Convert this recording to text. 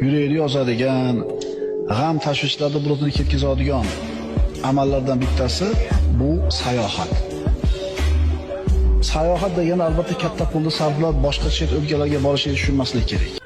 Yurakni yozadigan, g'am tashvishlarni bulutini ketkazadigan amallardan bittasi bu sayohat. Sayohat degani albatta katta pulni sarflab boshqa chet o'lkalarga borishni tushunmaslik kerak.